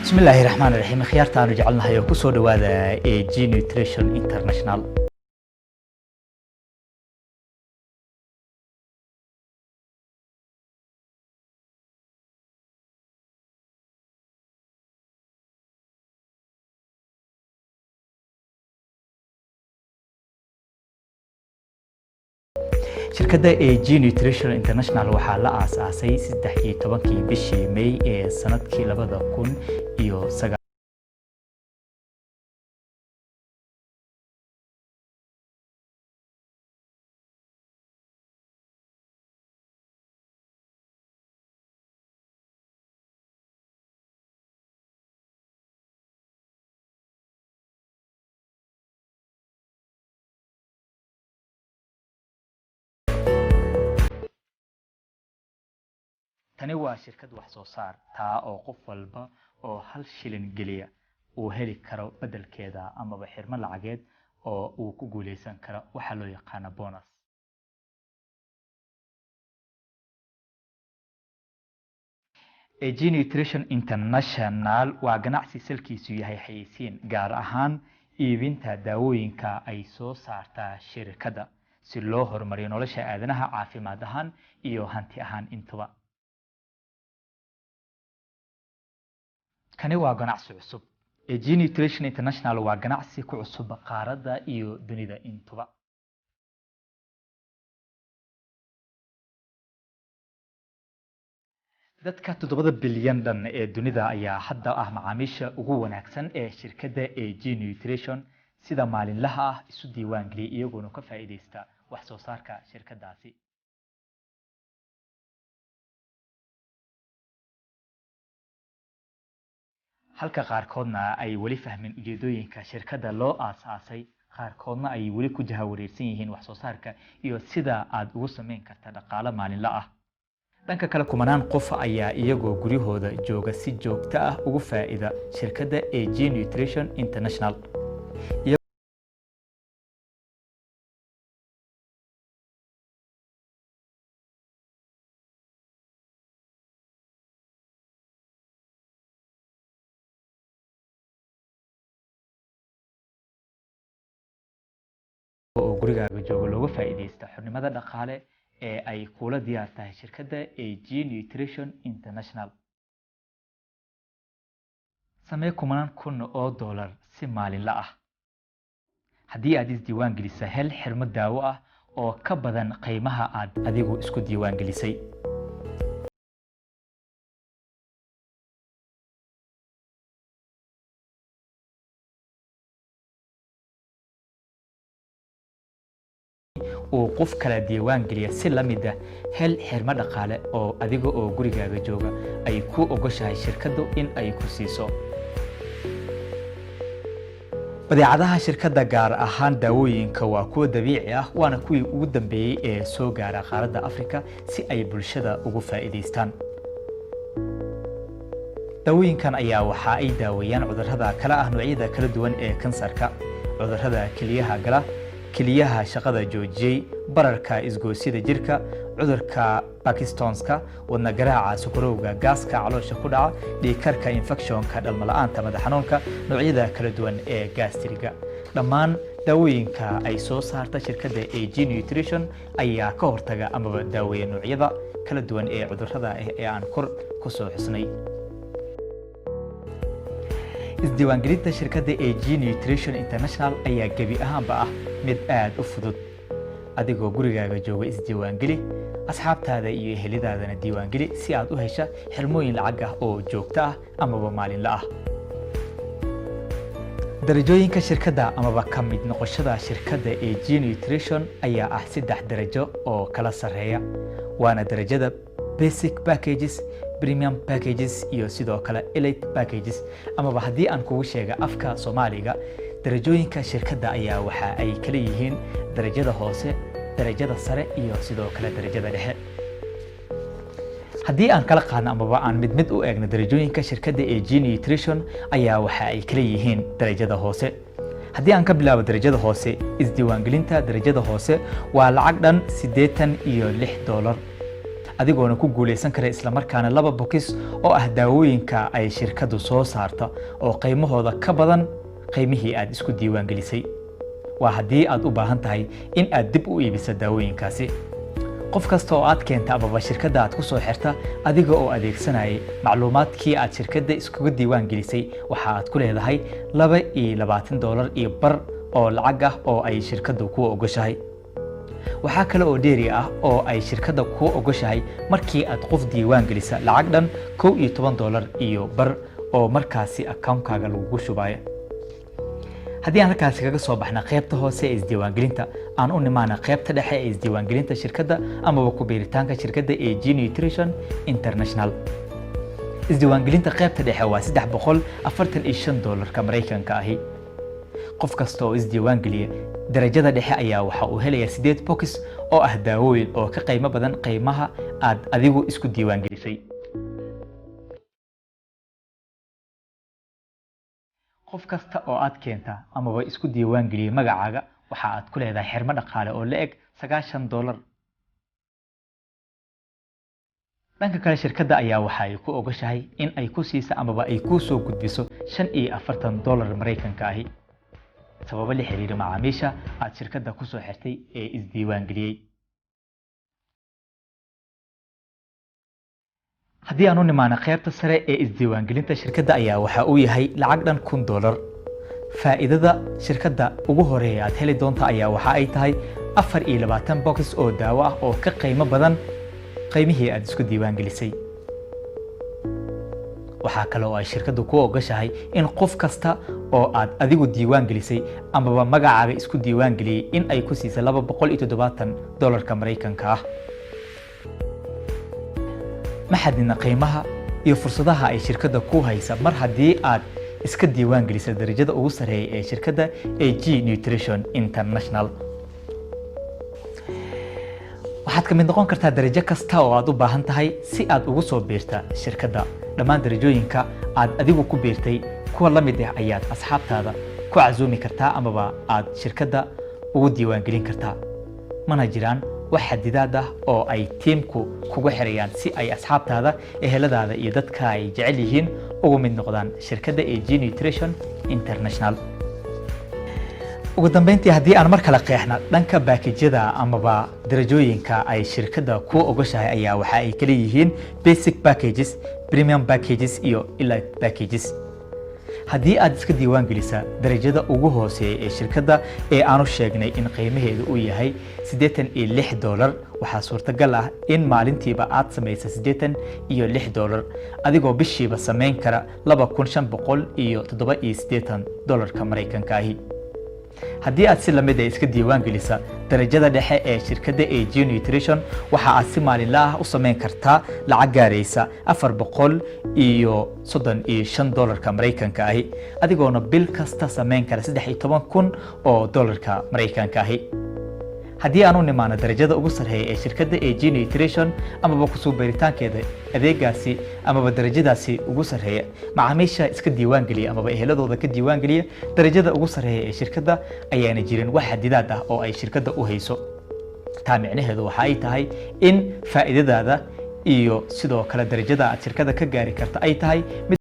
Bismillaahi raxmaan raxiim. Khiyaarta aanu jecelnahay oo kusoo dhawaada AG Nutrition International. Shirkadda AG Nutrition International waxaa la aasaasay 13-kii bishii May ee sanadkii 2009. Tani waa shirkad wax soo saar, taa oo qof walba oo 1 shilin geliya uu heli karo beddelkeeda amaba xirmo lacageed oo uu ku guuleysan karo, waxaa loo yaqaana bonus. AG Nutrition International waa ganacsi salkiisu yahay xayeysiin, gaar ahaan iibinta daawooyinka ay soo saartaa shirkadda si loo horumariyo nolosha aadanaha, caafimaad ahaan iyo hanti ahaan intuba. Kani waa ganacsi cusub. AG Nutrition International waa ganacsi ku cusub qaaradda iyo dunida intuba. Dadka 7 bilyan dhan ee dunida ayaa hadda ah macaamiisha ugu wanaagsan ee shirkadda AG Nutrition, sida maalinlaha ah isu diiwaan geliyay, iyagoona ka faa'iidaysta wax soo saarka shirkaddaasi. Halka qaarkoodna ay weli fahmin ujeedooyinka shirkadda loo aasaasay, qaarkoodna ay weli ku jahawareersan yihiin wax soo saarka iyo sida aad ugu samayn karta dhaqaale maalinla ah. Dhanka kale, kumanaan qof ayaa iyagoo guryahooda jooga si joogto ah ugu faa'iida shirkadda AG Nutrition International. Oo gurigaaga jooga looga faa'iidaysta xornimada dhaqaale ee ay kula diyaar tahay shirkadda AG Nutrition International. Samee kumanaan kun oo dollar si maalinla ah. Haddii aad isdiiwaan gelisa, hel xirmo daawo ah oo ka badan qiimaha aad adigu isku diiwaan gelisay. Uu qof kala diiwaan geliya si la mid ah, hel xirmo dhaqaale oo adiga oo gurigaaga jooga ay ku ogoshahay shirkaddu in ay ku siiso. Badeecadaha shirkadda, gaar ahaan daawooyinka, waa kuwa dabiici ah, waana kuwii ugu dambeeyey ee soo gaara qaaradda Afrika si ay bulshada ugu faa'iidaystaan. Daawooyinkan ayaa waxa ay daaweeyaan cudurrada kala ah noocyada kala duwan ee kansarka, cudurrada keliyaha gala, keliyaha shaqada joojiyey, bararka isgoosyada jirka, cudurka Parkinsonska, wadna garaaca, sokorowga, gaaska caloosha ku dhaca, dhiigkarka, infectionka, dhalmala'aanta, madax xanuunka, noocyada kala duwan ee gastriga. Dhammaan daawooyinka ay soo saarta shirkadda AG Nutrition ayaa ka hortaga amaba daaweeya noocyada kala duwan ee cudurrada ah ee aan kor ku soo xusnay. Isdiiwaangelinta shirkadda AG Nutrition International ayaa gebi ahaanba ah mid aad u fudud. Adigoo gurigaaga jooga isdiiwaangeli, asxaabtaada iyo ehelidaadana diiwaangeli si aad u hesha xirmooyin lacag ah oo joogto ah amaba maalinla ah. Darajooyinka shirkadda amaba ka mid noqoshada shirkadda AG Nutrition ayaa ah saddex darajo oo kala sarreeya, waana darajada basic packages, premium packages iyo sidoo kale elite packages. Amaba haddii aan kugu sheega afka Soomaaliga, darajooyinka shirkadda ayaa waxa ay kala yihiin darajada hoose, darajada sare iyo sidoo kale darajada dhexe. Haddii aan kala qaadno amaba aan mid mid u eegno darajooyinka shirkadda AG Nutrition ayaa waxa ay kala yihiin darajada hoose. Haddii aan ka bilaabo darajada hoose, isdiiwaangelinta darajada hoose waa lacag dhan $86. Adigoona ku guuleysan kara islamarkaana laba bokis oo ah daawooyinka ay shirkaddu soo saarta oo qiimahooda ka badan qiimihii aad isku diiwaan gelisay. Waa haddii aad u baahan tahay in aad dib u iibisa daawooyinkaasi. Qof kasta oo aad keenta amaba shirkadda aad ku soo xirta adiga oo adeegsanayay macluumaadkii aad shirkadda iskuga diiwaan gelisay, waxa aad ku leedahay $22.50 oo lacag ah oo ay shirkaddu kuu ogoshahay. Waxaa kale oo dheeri ah oo ay shirkadda kuu ogoshahay markii aad qof diiwaan gelisa lacag dhan $11.50 oo markaasi akoonkaaga lagugu shubayo. Haddii aan halkaasi kaga soo baxna qaybta hoose ee isdiiwaangelinta, aan u nimaana qaybta dhexe ee isdiiwaangelinta shirkadda amaba ku biiritaanka shirkadda ee G Nutrition International. Isdiiwaangelinta qaybta dhexe waa $345 doolarka Maraykanka ahi. Qof kasta oo isdiiwaan geliya darajada dhexe ayaa waxa uu helayaa sideed box oo ah daawooyin oo ka qiimo badan qiimaha aad adigu isku diiwaan gelisay. Qof kasta oo aad keenta amaba isku diiwaan geliyay magacaaga, waxa aad ku leedahay xirmo dhaqaale oo la eg $90. Dhanka kale, shirkadda ayaa waxa ay ku ogoshahay in ay ku siisa amaba ay kuu soo gudbiso 45 doolar Maraykanka ahi, sababo la xiriira macaamiisha aad shirkadda ku soo xirtay ee isdiiwaan geliyey. Haddii aan u nimaano qaybta sare ee isdiiwaangelinta shirkadda, ayaa waxa uu yahay lacag dhan $1000. Faa'iidada shirkadda ugu horeeya aad heli doonta ayaa waxa ay tahay 24 box oo daawo ah oo ka qiimo badan qiimihii aad isku diiwaan gelisay. Waxaa kale oo ay shirkaddu ku ogoshahay in qof kasta oo aad adigu diiwaan gelisay amaba magacaaga isku diiwaan geliyey in ay ku siisay 270 doolarka Maraykanka ah. Ma xadidna qiimaha iyo fursadaha ay shirkadda ku haysa mar haddii aad iska diiwaan gelisa darajada ugu sarreeya ee shirkadda ee G Nutrition International. Waxaad ka mid noqon kartaa darajo kasta oo aad u baahan tahay si aad ugu soo biirta shirkadda. Dhammaan darajooyinka aad adigu ku biirtay kuwa la mid ah ayaad asxaabtaada ku casuumi kartaa amaba aad shirkadda ugu diiwaangelin kartaa. Mana jiraan wax xadidaad ah oo ay tiimku kugu xirayaan si ay asxaabtaada, eheladaada iyo dadka ay jecel yihiin ugu mid noqdaan shirkadda ee G Nutrition International. Ugu dambeyntii, haddii aan mar kale qeexna dhanka baakijyada amaba darajooyinka ay shirkadda ku ogoshahay, ayaa waxa ay kala yihiin basic packages, premium packages iyo elite packages. Haddii aad iska diiwaan gelisa darajada ugu hooseeya ee shirkadda ee aanu sheegnay in qiimaheedu uu yahay $86, waxaa suurtagal ah in maalintiiba aad samaysa $86, adigoo bishiiba samayn kara 2587 doolarka Maraykanka ahi. Haddii aad si lamid ah iska diiwaan gelisa darajada dhexe ee shirkadda ee G Nutrition, waxa aad si maalinla ah u samayn kartaa lacag gaaraysa 435 doolarka Maraykanka ahi, adigoona bil kasta samayn kara 13,000 oo doolarka Maraykanka ahi. Haddii aan u nimaano darajada ugu sarreeya ee shirkadda ee G Nutrition amaba kusoo beeritaankeeda adeegaasi amaba darajadaasi ugu sarreeya, macaamiisha iska diiwaan geliya amaba eheladooda ka diiwaan geliya darajada ugu sarreeya ee shirkadda ayaana jirin wax xadidaad ah oo ay shirkadda u hayso. Taa micnaheedu waxa ay tahay in faa'iidadaada iyo sidoo kale darajada aad shirkadda ka gaari karta ay tahay mid